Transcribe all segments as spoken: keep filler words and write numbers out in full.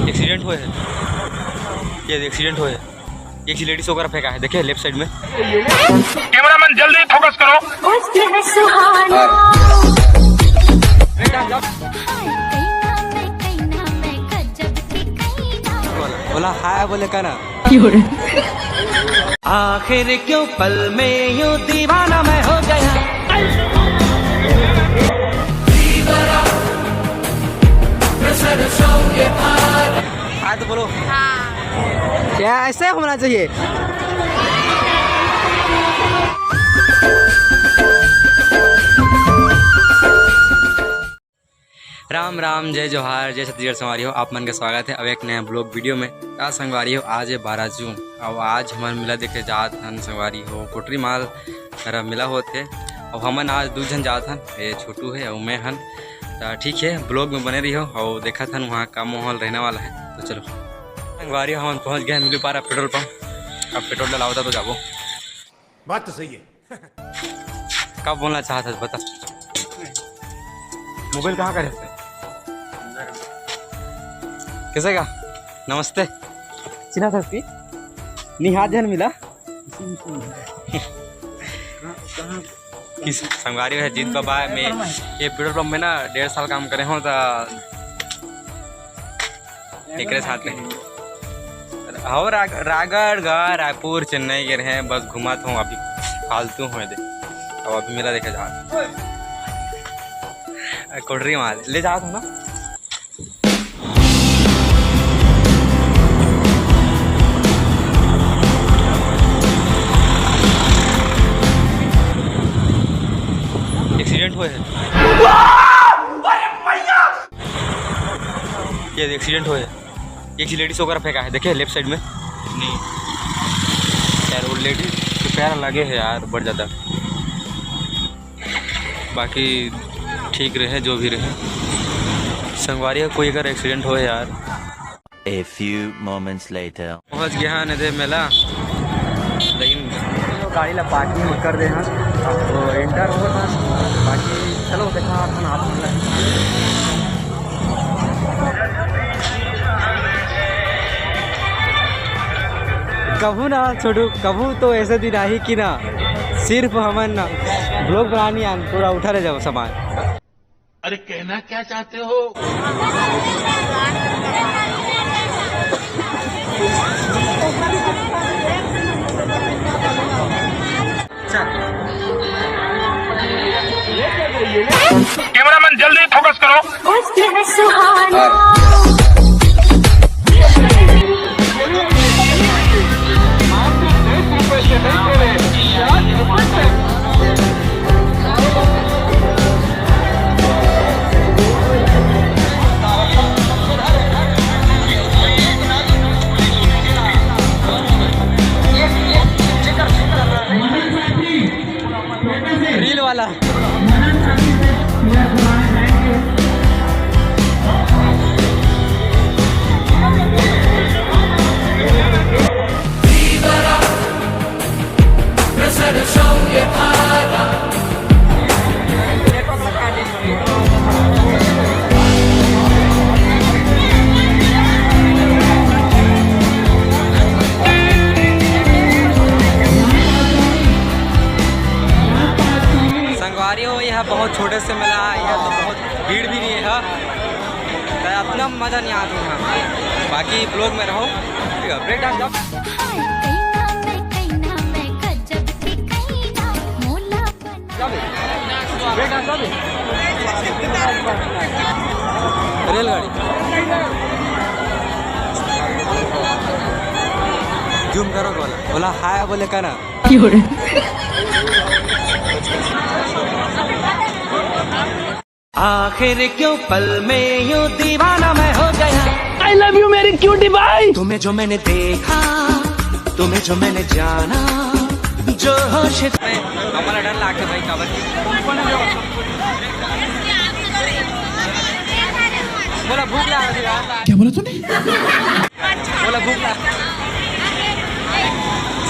Accident होए हे, ये एक्सीडेंट होए हे। एक लेडीज वगैरह फेंका है, देखिए लेफ्ट साइड में। कैमरामैन जल्दी फोकस करो। उसके है सुहाना। हाय कहीं ना मैं, कहीं ना मैं, गजब थी कहीं ना। बोला, बोला हाय बोले का ना। आखिर क्यों पल में यूं दीवाना मैं हो गया। हाँ तो बोलो। हाँ। क्या ऐसे होना चाहिए? राम राम, जय जोहार, जय छत्तीसगढ़ संगवारी हो। आप मन के स्वागत है अब एक नया ब्लॉग वीडियो में। का संगवारी हो, आज है बारह जून। अब आज हमन मेला देखे जात हन संगवारी हो, कोटरी माल मेला होत है। अब हमन आज दू झन जात हन, ये छोटू है और मैं हन। त ठीक है, ब्लॉग में बने रहियो और देखत हन वहाँ का माहौल रहने वाला है। तो चलो संगवारी, हमन पहुँच गए हैं मिलीपारा पेट्रोल पंप। अब पेट्रोल डलावता तो जाबो। बात तो सही है। का बोलना चाहत हस, बता। मोबाइल कहाँ करे हस? कैसे का? नमस्ते। चिन्हा था उसकी? नहीं, हाथ ध्यान मिला। किस संगवारी है जीत बाबा? मैं ये पेट्रोल पंप में ना डेढ़ साल काम करे हूँ, तो एकरे साथ में। हो राग-, रायगढ़ गा, रायपुर, चेन्नई गे रहे, बस घुमत हूँ अभी, फालतू हूँ दे। अब अभी मेला देखे जात। कोटरी माल ले जात हूँ ना। एक्सीडेंट हुए है। ये एक्सीडेंट हुए है, एक लेडीज वगैरह फेंका है, देखे लेफ्ट साइड में। नहीं यार, वो लेडीज के पैर लगे है यार, बढ़ जाता। बाकी ठीक रहे, जो भी रहे। संगवारी है, कोई अगर एक्सीडेंट होए यार। A few moments later. पहुंच गया है नदे मेला, लेकिन गाड़ी ला पार्किंग कर दे हैं, तो एंटर हो था। बाकी चलो देखा अपन आप। कभू ना छोटू, कभू तो ऐसे दिन आही कि ना सिर्फ हमन ना ब्लॉग बनानी आन, पूरा उठा ले जाओ सामान। अरे कहना क्या चाहते हो? कैमरामैन जल्दी फोकस करो। उसके है सुहाना। रील वाला। संगवारी हो, यह बहुत छोटे से मेला है, यहाँ तो बहुत भीड़ भी नहीं है, तो इतना मजा नहीं आता यहाँ। बाकी ब्लॉग में रहो, ठीक है, ब्रेक डांस। हाय कहीं ना मैं, कहीं ना मैं, गजब थी कहीं ना, मोला बना। रेलगाड़ी। जूम करो, बोला, बोला हाय बोले का ना। आखिर क्यों पल में यूं दीवाना मैं हो गया। I love you मेरी क्यूटी भाई। तुम्हें जो मैंने देखा, तुम्हें जो मैंने जाना, जो होश में हमारा डर लागथे भाई, काबर? बोला भूख लागथे यार। क्या बोला तूने? बोला भूख लाग।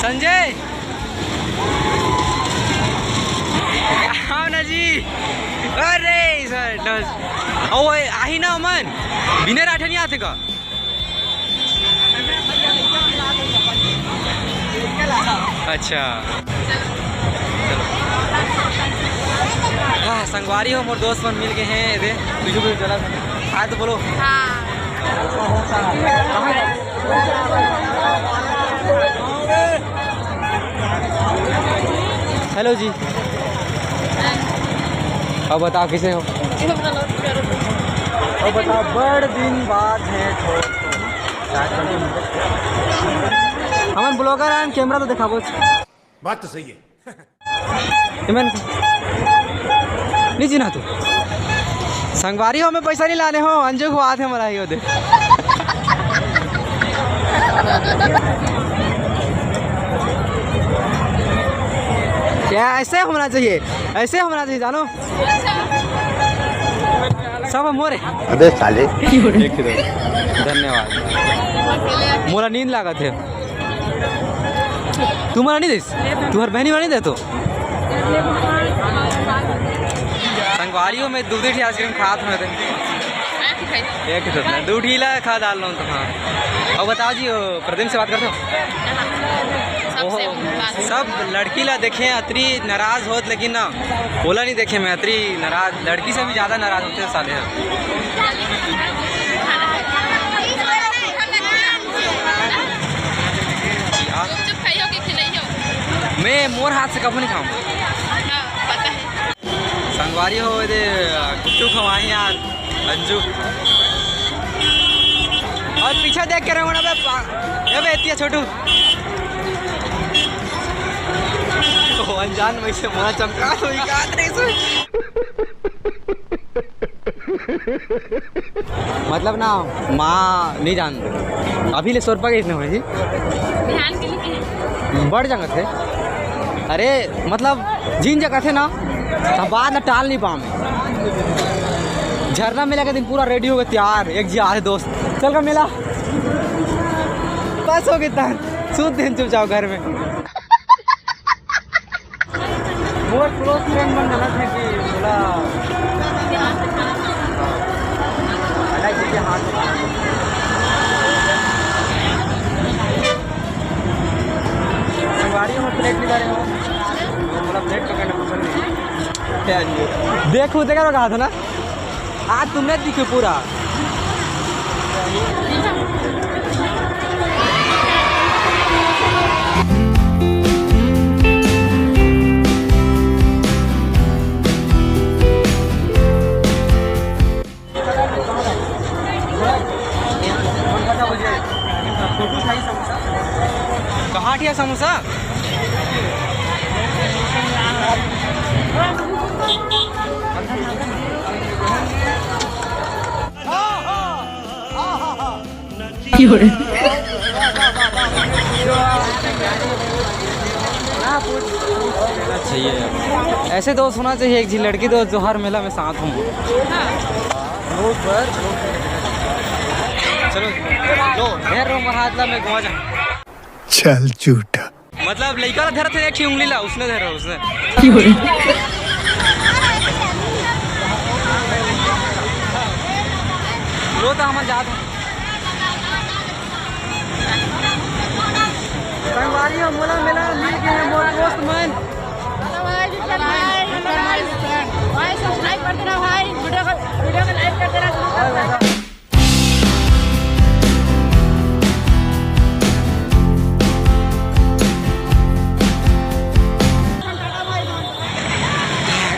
संजय, आओ ना जी। अरे सर, नमस-, ओ, आही ना अमन, बिना राठे नहीं आथे का? अच्छा। चलो। हाँ, संगवारी हो, मोर दोस्त मन मिल गए हैं। दे, तुझे भी जरा हाय तो बोलो। हाँ। हेलो जी। अब बताओ, कैसे हो? अब बताओ, बड़ दिन बाद है तो हमन ब्लॉगर आन, कैमरा तो दिखाबो। बात तो सही है। एमन नहीं चिन्हा तू। संगवारी हो, मैं पैसा नहीं लाने हो, अंजू को आते हमारा ही होते। क्या ऐसे होना चाहिए, ऐसे होना चाहिए, जानो। सब हम हो रहे। अबे साले। एक सेकंड। धन्यवाद। मोला नींद लागत है। तुम्हारा नहीं देस? तुम्हार बहनी वाला नहीं दे तो? संगवारी हो, मैं दू ठी आइसक्रीम खात हूँ। एक ठो ना, दू ठी ला खा डाल लो तो। हाँ। और बताओ जी, वो प्रतिम से बात करते हो? सबसे ओहो, बात। सब लड़की ला देखे अतरी नाराज होत, लेकिन ना, ओला नहीं देखे मैं अतरी नाराज, लड़की से भी ज्यादा नाराज होते हैं साले। यार। चुपचुप खाइयो कि खिलाइयो? मैं मोर हाथ से कभू नहीं खाऊं। हाँ, पता है। संगवारी हो, दे गुपचुप खवाही यार, अंजू। और पीछे देख के रहो ना बे, पा-, ए बे, एतिया छोटू। ओ, अनजान में से मोला चमका तो ही कहा थे इसे। मतलब ना, माँ नहीं जान, अभी ले सौ रुपया के इसने हुए जी। ध्यान के लिए। बढ़ जाएगा थे। अरे, मतलब, जिन जगह थे ना, तब बाद में टाल नहीं पाऊँ। झरना मेला के दिन पूरा रेडी हो गए, तैयार, एक जी आए दोस्त, चल का मेला। बस हो गई तन, सूत दिन चुप जाओ घर में। मोर क्लोज फ्रेंड मन गलत है कि बोला, अलग चीजें हाथ में। संगवारी हो, प्लेट निकाले हो, बोला प्लेट पकड़ना पसंद नहीं। क्या जी? देखो, देखा तो कहा था ना, आज तुमने दिखे पूरा। कहाँ ठिया समोसा? अच्छा, ये ऐसे दोस्त होना चाहिए, एक जी लड़की दोस्त जो हर मेला में साथ हों। चलो, लो, ढेर रो, मोर हाथ ला, मैं घुमा जा। चल झूठा। मतलब, लइका ला धरत हे, एक ठी उंगली ला, उसने धर रहा, उसने। लो तो हमन जात हन। संगवारी हो, मोला मेला मिल गए हैं मोर दोस्त मन। Hello भाई, विशाल भाई, hello भाई। भाई, subscribe कर देना भाई, video को, video को like कर देना शुरू कर देना।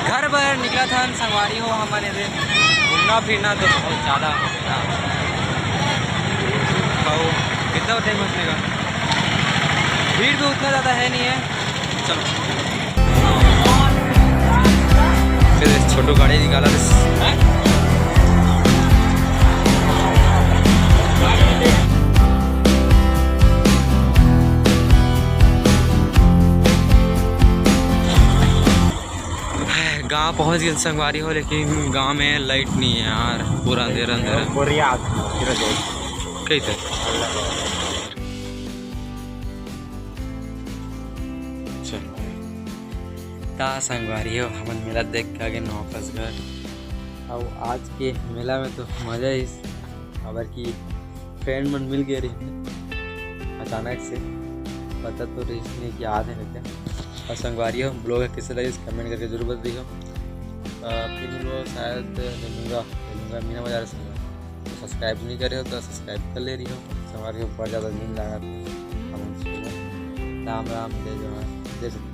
घर बर निकलत हन संगवारी हो, हमन एदे घूमना फिरना तो बहुत ज्यादा होथे ना। तो कितना टाइम बचने का, भीड़ भी उतना ज्यादा है नहीं है। चलो। फिर छोटू गाड़ी निकाला। गांव पहुंच गए संगवारी हो, लेकिन गांव में लाइट नहीं है यार, पूरा अंधेरा अंधेरा। बोरिया। कही थे। अच्छा। ता संगवारी हो, हमन मेला देख के आगे वापस घर। अउ आज के मेला में तो मजा ही, काबर कि फ्रेंड मन मिल गए रही अचानक से। पता तो रहिस नहीं कि आत हे करके। अउ संगवारी हो, vlog ह कइसे लगिस, comment करके जरूर बताइहो। अ, फिर vlog शायद ले लूँगा, ले लूँगा मीना बाजार से। तो subscribe नहीं करे हो तो subscribe कर ले रहिहो। संगवारी हो, बहुत ज़्यादा नींद लागत हे। हमन सोवत। राम राम, जय जोहार, जय छत्तीसगढ़।